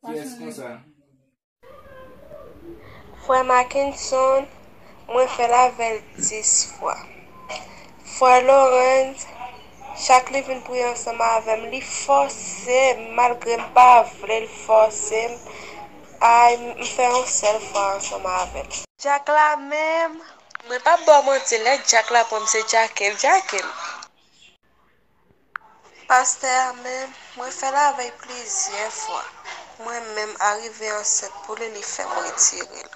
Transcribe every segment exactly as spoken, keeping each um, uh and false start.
Kiyès konsa? Frè Mackenson, mwen fè l avè l dis fwa. Frè Lawrence, chak li vin priye ansanm avè m, li fòse m, malgre m pa vle, l fòse m. Ay, m fè yon sèl fwa ansanm avè l. Dyak la menm, mwen p ap ba w manti, lè dyak la pran m, se djake l djake m. Pastè a menm, mwen fè l avè l plizyè fwa. Mwen menm arive ansent pou li, li fè m retire l.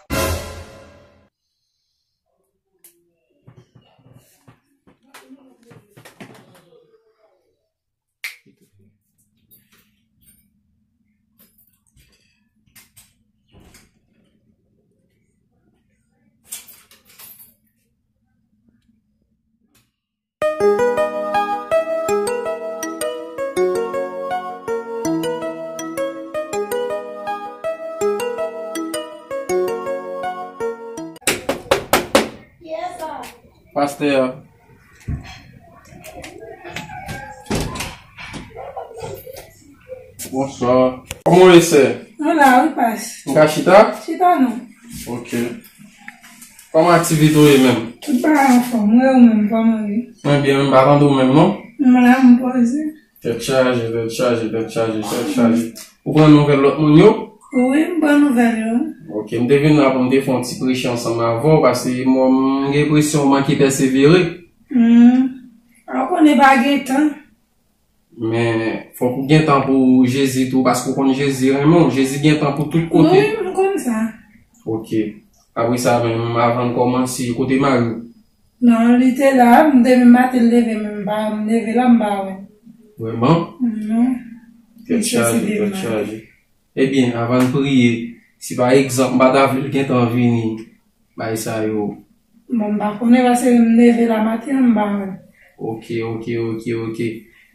Pastè a. Bonswa. Kòman w ye, sè? Mwen la wi, pas. M ka chita? Chita non. Ok. Kòman aktivite w ye menm? Tout bagay anfòm, mwen ou menm, kòman w ye? Mwen byen, m pa tande w menm non. Mwen la, m poze. Tèt chaje, tèt chaje, tèt chaje, tèt chaje. Ou pran nouvèl lòt moun yo? Wi, m pran nouvèl yo. Ok, m te vin la pou m te fè yon ti preche ansanm avè w, paske mwen, m gen enpresyon w manke pèsevere. Hmm. A, w konnen pa gen tan. Men, fòk ou gen tan pou Jezi tou, paske w konn Jezi renmen w. Jezi gen tan pou tout kote. Wi, m konn sa. Ok. Apre sa menm, avan n kòmanse, kote mari w? Non, li te la, m te vin maten, l leve, men m pa, m leve la, m pa wè l. Vrèman? Non. Tèt chaje, tèt chaje. Ebyen, avan n priye, si pa egzanp, m pa ta vle l gentan vini, bay sa yo. Bon, m pa konnen, paske m leve la maten an, m pa wè l. Ok, ok, ok, ok.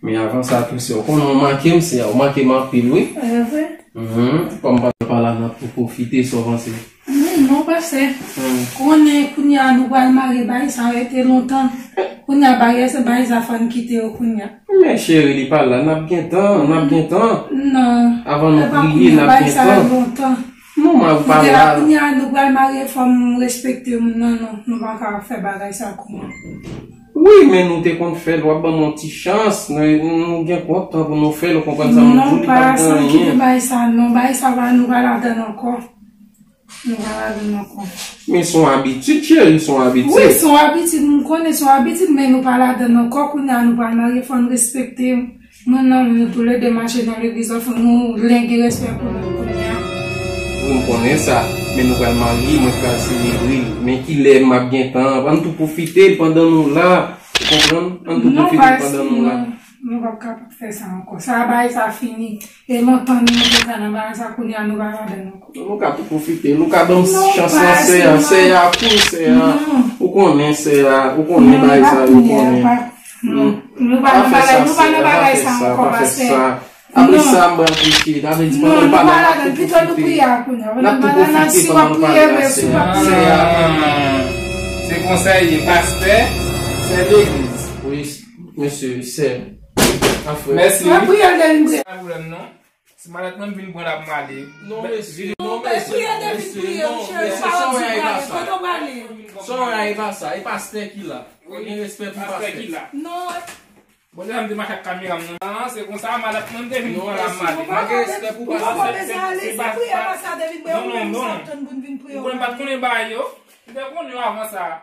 Men avan sa tou, sè, w konnen w manke m, sè, w manke m anpil, wi. E vre? Mhm. Kòm papa la, n ap tou pwofite, sa w panse? Hmm, non, pastè. Hmm. Konnen kounye a nou pral marye, bagay sa rete lontan. Kounye a bagay sa, bagay sa fò n kite yo kounye a. Men cheri, li pa la, n ap gen tan, n ap gen tan. Non. Avan nou priye, n ap gen tan. Lontan. Non, m ap pa la. Kounye a nou pral marye, fò m respekte moun nan, non. Nou pa ka fè bagay sa kounye a. Wi, men nou te konn fè l, w ap ban m yon ti chans, nou, nou gen kontan pou nou fè l, ou konprann sa m di w, li p ap gen anyen. Non, pa sa, kite bagay sa, non, bagay sa pa, nou pa ladann ankò. Nou pa ladann ankò. Men se yon abitid, cheri, se yon abitid. Wi, se yon abitid, m konnen se yon abitid, men nou pa ladann ankò, kounye a nou pral marye, fò n respekte. Mwen nan nou toulede mache nan legliz la, fò nou lenge respè pou nou kounye a. Wi, m konnen sa. Men nou pral marye, mwen pral selebre l. Men kilè m ap gen tan? Ann tou pwofite l pandan nou la. Ou konprann? Ann tou pwofite l pandan nou la. Non, pa si, non, nou p ap kapab fè sa ankò. Sa, bagay sa fini. E lontan nou te ka nan bagay sa, kounye a nou pa ladann ankò. Nou ka tou pwofite. Nou ka ban m chans lan, sè a. Sè a, pou sè a. Ou konnen sè a. Ou konnen bagay sa, ou konnen. Non, nou pa nan bagay, nou pa nan bagay sa ankò, pastè. Apre sa, m pral preche. Sa vle di pandan m pa la, n ap tou pwofite. N ap tou pwofite pandan m pa la, sè a. Sè a. Se konsa l ye, pastè, sè legliz. Wi, mesye, sè. An frè. Mèsi. Pa pwoblèm non. Si malèt mwen vin pran l ap male. Non, mesye, non, mesye, mesye, non, mesye, sa w wè a, e pa sa. Sa w wè a, e pa sa. E pastè ki la. Gen respè pou pastè. Non. Bon, lè m te mache ak kamera m nan, se konsa, malèt mwen te vin pran l ap male. Non, mesye, pa gen respè pou pastè. Non, non, non. Ou konnen m pa t konnen bagay yo. M te konn yo avan sa.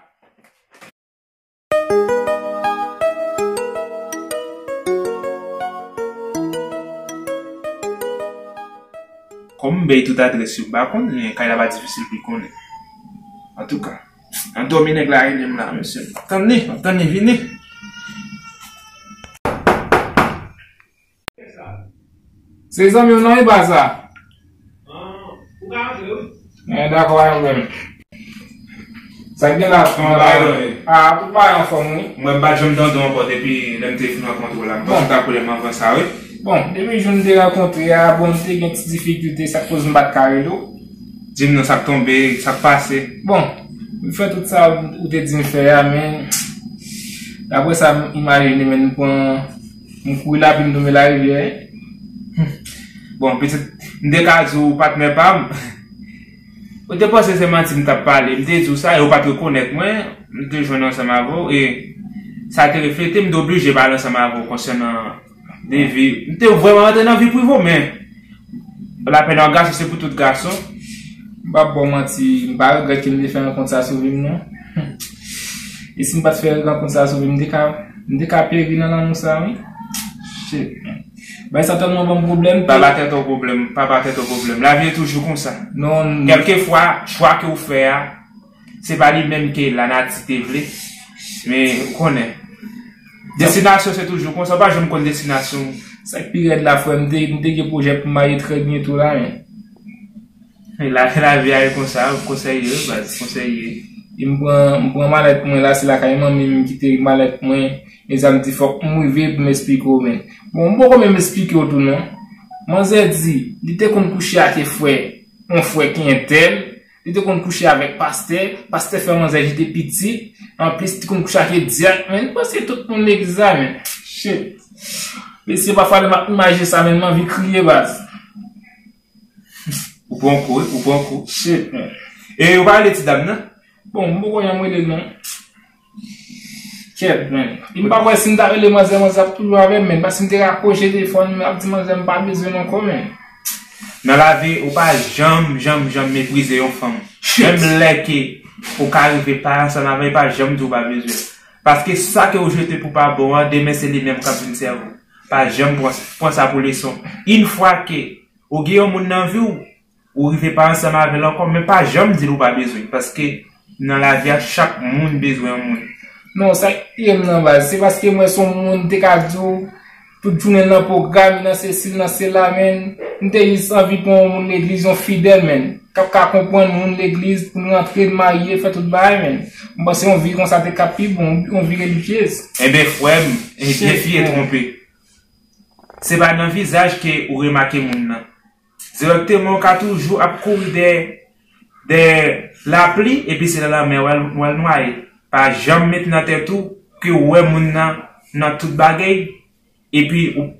Kòm m bay tout adrès yo, m pa konnen, kay la pa difisil pou l konnen. Antouka, nan dòmi nèg la rele m la, mesye. M ap tann li, m ap tann li vini. Se zanmi w non, e pa sa? Ou ka antre, wi. Men dakò, a yo menm. Sa k gen la, frè? Ah, tout bagay anfòm, wi. Mwen, m pa t janm tande w ankò depi lè m te fin rankontre w la. M panse w ta konnen m avan sa, wi. Bon, depi jou n te rankontre a, bon, m te gen ti difikilte, sa k koz m pa t ka rele w. Di m non, sa k tonbe, sa k pase. Bon, m fè tout sa ou te di m fè a, men daprè sa m imajine, men m pran, m kouri lapli, m tonbe larivyè. Bon, pitit, M te ka di w patnè pa m. Ou te panse se manti m t ap pale. M te di w sa e ou pa t rekonèt mwen. M te jwenn ansanm avè w e sa te reflete m te oblije pale ansanm avè w konsènan de vi. M te vrèman rantre nan vi prive w, men lapè nan gason se pou tout gason. M p ap ba w manti, m pa regrèt ke m te fè rankont sa sou vi m, non. E si m pa t fè rankont sa sou vi m, m te ka, m te ka peri nan lanmou sa, wi. Shit, man. Bay sa tèlman ban m pwoblèm. Papa tèt ou pwoblèm, papa tèt ou pwoblèm. Lavi e toujou konsa. Non. Kèlkefwa, chwa ke ou fè a, se pa li menm ke lanati te vle. Men, ou konnen. Destinasyon se toujou konsa, ou pa janm konn destinasyon. Sa k pi rèd la, frè, m te, m te gen pwojè pou m marye trè byento la, men. E la, lavi a e konsa, konsèy yo, baz, konsèy yo. E m pran, m pran malèt mwen la, se lakay manmi m ki te malèt mwen. E sa m di fòk m rive pou m esplike w, men. Bon, m poko menm esplike w tou, non. Manzè di, li te konn kouche ak frè, yon frè ki entèl, li te konn kouche avèk pastè, pastè fè manzè jete pitit, anplis, li te konn kouche ak dyak, men, m panse tout moun legliz la, men. Shit. Mesye, pafwa, lè m ap imajine sa, men, m anvi kriye, baz. Ou pran kou, wi, ou pran kou. Shit, man. E ou pa rele ti dam nan? Bon, m poko janm rele l, non. Kèt, man. E m pa kwè si m ta rele manzè, manzè ap toujou avè m, man. Paske m te rakwoche telefòn, m ap di manzè m pa bezwen l ankò, man. Nan lavi, ou pa janm, janm, janm meprize yon fanm. Shit. Menm lè ke ou ka rive pa ansanm avè l, pa janm di ou pa bezwen l. Paske sa ke ou jete pou pa bon an, demen se li menm k ap vin sèvi w. Pa janm pran, pran sa pou leson. Yon fwa ke ou gen yon moun nan vi w, ou rive pa ansanm avè l ankò, men pa janm di l ou pa bezwen, paske nan lavi a, chak moun bezwen yon moun. Non, sa k touye m nan baz, se paske m wè se yon moun te ka di w tout jounen l nan pwogram, nan sesi, nan sela, men m te jis anvi pran yon moun legliz, yon fidèl, men, k ap ka konprann moun legliz, pou n rantre, n marye, fè tout bagay, men. M panse yon vi konsa te ka pi bon, yon vi relijyez. Enben, frè m, e defi e twonpe. Se pa nan vizaj ke ou remake moun nan. Dirèkteman, ou ka toujou ap kouri dèyè, dèyè lapli, epi se nan lanmè w al, w al nwaye. Pa janm met nan tèt ou ke ou wè moun nan nan tout bagay, epi ou,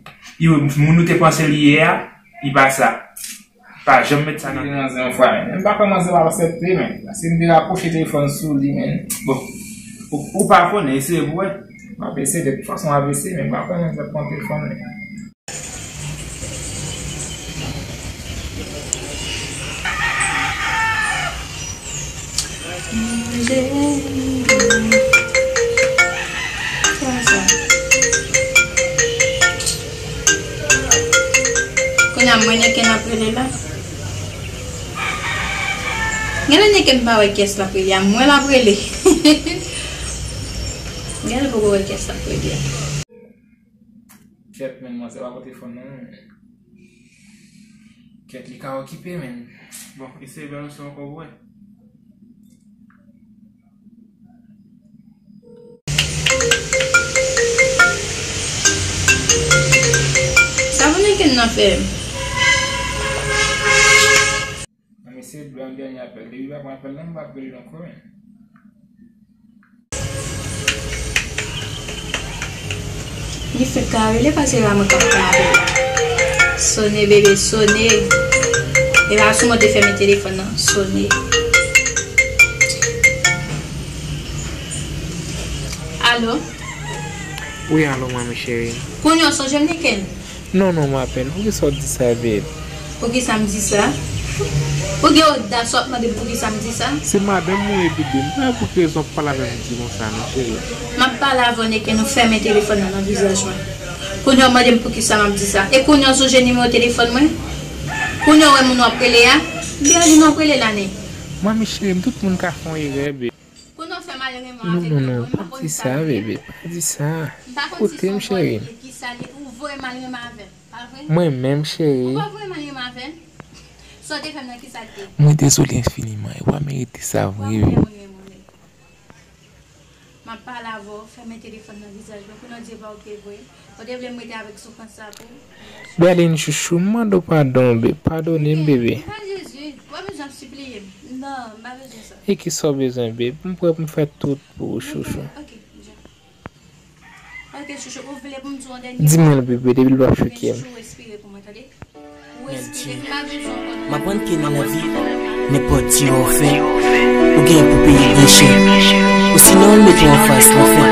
yo, moun ou te panse li ye a, li pa sa. Pa janm met sa nan tèt ou. Manzè yon fwa, men. M pa kwè manzè w ap aksepte, men. Paske m te rakwoche telefòn sou li, men. Bon, ou, ou pa konnen, eseye pou wè. M ap eseye, de tout fason m ap eseye, men m pa kwè manzè ap pran telefòn, men. Kounye a mwen Neken ap rele la. Genlè Neken pa wè kiyès l ap rele a, mwen l ap rele. Genlè poko wè kiyès l ap rele a. Kèt, men, manzè pa pote fòn nan, men. Kèt, li ka okipe, men. Bon, eseye bèl yon son ankò pou wè. Sa pou Neken nan fè. Nan mesye, dwe yon dènye apèl. Depi pa pran apèl la, m p ap rele l ankò, men. Li fèk ka rele, paske se pa mwen k ap pran apèl la. Sone, bebe, sone. E pa sou mwen te fèmen telefòn nan. Sone. Alo? Wi, alo, manmi cheri. Kounye a w sonje m, Neken? Non, non, ma belle, poukisa w di sa, babe? Poukisa m di sa? Ou gen odas w ap mande m poukisa m di sa? Se madanm mwen ye, bebe, m pa wè pou ki rezon w ap pale avè m di konsa, non, cheri. M ap pale avè w, Neken, ou fèmen telefòn nan nan vizaj mwen. Kounye a w mande m poukisa m ap di sa. E kounye a w sonje nimewo telefòn mwen? Kounye a w wè moun w ap rele a? Byen, di m w ap rele la, Neken. Manmi cheri, tout moun ka fè yon erè, babe. Kounye w fè mal renmen avè m, non, non, non, pa di sa, bebe, pa di sa. M pa konn si se yon bòl li ye, kisa li ye, ou vrèman renmen avè m, pa vre? Mwen menm, cheri. Ou pa vrèman renmen avè m? Sa w te fè m nan, kisa l te? Mwen dezole enfiniman, e w pa merite sa vre, bebe. M ap pale avè w, fèmen telefòn nan vizaj mwen, pou nan di pa w te vre. Ou te vle m rete avèk soufrans sa pou ou? Berline chouchou, m mande w padon, babe. Padone m, bebe. M pa Jezi. Ou pa bezwen ap sipliye m. Non, m pa bezwen sa. E kisa w bezwen, babe? M prè pou m fè tout pou ou, chouchou. Ok, ok, ok, chouchou, ou vle pou m di w yon dènye mo? Di mwen l, bebe, depi l p ap choke m. Chouchou, respire pou mwen, tande? Nèg Dye. M aprann ke nan lavi, nenpòt djirè w fè, ou gen pou peye byen chè. Osinon, l mete w anfas lanfè.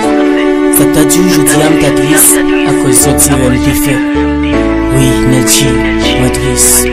Sa k ta di w jodi a, m ta tris akoz yon ti erè m te fè. Wi, Nèg Dye, mwen tris.